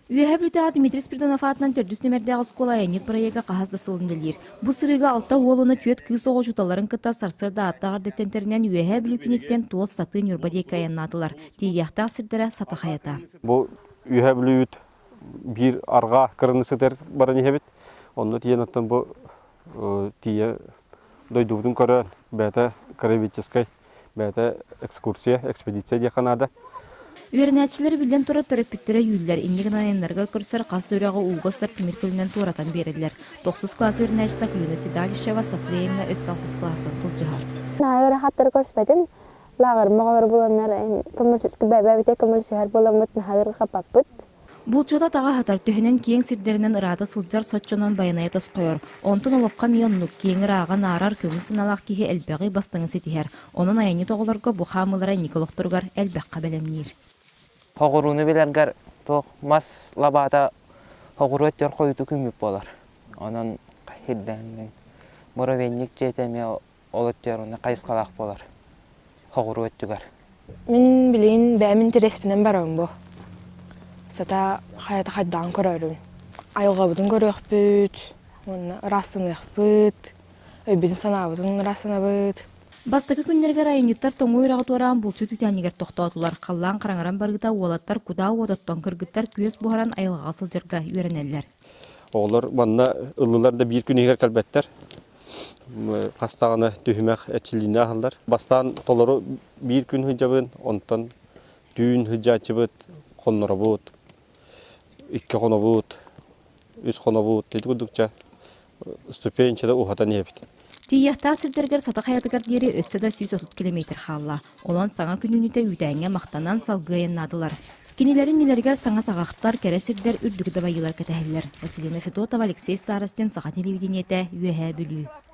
Үөһээ Бүлүүтээҕи Дмитрий Спиридонов аатынан төрдүс нүмердээх оскуола айанньыт бырайыага хаһыс да сылын үлэлиир. Бу сырыыга алта уол уонна түөрт кыыс оҕо учууталларын кытта сарсыарда ааттаах эрдэттэн тэринэн Үөһээ Бүлүү киниттэн туос сатыы Ньурба диэки айаннаатылар. Тиийиэхтээх сирдэрэ Сата хайата. Бу Үөһээ Бүлүүбүт биир арҕаа кыраны сытар баран иһэбит. Онно тиийэн оттон бу тиийэ дойдубутун көрөн бэйэтэ краеведческай бэйэтэ экскурсия, экспедиция диэххэ наада. Үөрэнээччилэр биллэн турар төрөппүттэрэ үүллэр, инньэ гынан айаннарга көрсөр хас да үрэҕи ууга устар тимир көлөнөн туоратан биэрэллэр. Тохсус кылаас үөрэнээччитэ Акулина Седалищева Сафлеевна өссө алтыс кылаастан сылдьыһар. Наһаа ыарахаттары көрсүбэтим. Лааҕырым оҕолор буланнар бэбэбитэ көмөлөсүһэр буоламмыт наһаа ыарырҕаппаппыт. Булчута таҕа аһатар, төһөнөн киэҥ сирдэринэн ыраата сылдьар соччонон байанайа тосхойор. Онтон олоххо эмиэ оннук, киэҥ ырааҕа наарар, көҥүл санаалаах киһи элбэҕи, бастыҥы ситиһэр. Онон айанньыт оҕолорго бу хаамыылара инники олохторугар элбэххэ бэлэмниир. Хоҕурууну билэргэр туох мас лабаата хоҕуруу өттүгэр хойутуу күммүт буолар. Онон ирдэһиннин муравейник дьиэтэ эмиэ ол өттүгэр уонна хайысхалаах буолар хоҕуруу өттүгэр. Мин билигин бэйэм интэриэспинэн барабын бу. Сата хайата хайдаҕын көрөрүм. Айылҕабытын көрүөхпүт, уонна ыраастаныахпыт, өйбүтүн-санаабытын ыраастанабыт. Бастакы күннэригэр айанньыттар тоҥуу үрэҕи туораан булчут үүтээнигэр тохтоотулар. Халлаан хараҥаран барыыта уолаттар кутаа уотуттан, кыргыттар күөс буһаран айылҕаҕа сылдьарга үөрэнэллэр. Оҕолор манна ыллылар да биир күн иһигэр кэлбэттэр. Хас даҕаны түһүмэх эрчиллиини аһаллар. Бастаан толору биир күн сылдьабын, онтон түүн сылдьааччыбыт, хонноробут, икки хонобут, үс хонобут, ити курдукча ступенчада уһатан иһэбит. Тиийиэхтээх сирдэригэр Сата хайатыгар диэри өссө да 130 километр хаалла. Онон саҥа күнүнүтэ үүтээҥҥэ махтанан салгыы айаннаатылар. Кинилэр иннилэригэр саҥа саҕахтар, кэрэ сирдэр, үрдүк дабайыылар кэтэһэллэр. Василина Федотова, Алексей Старостин, Саха телевидениетэ, Үөһээ Бүлүү.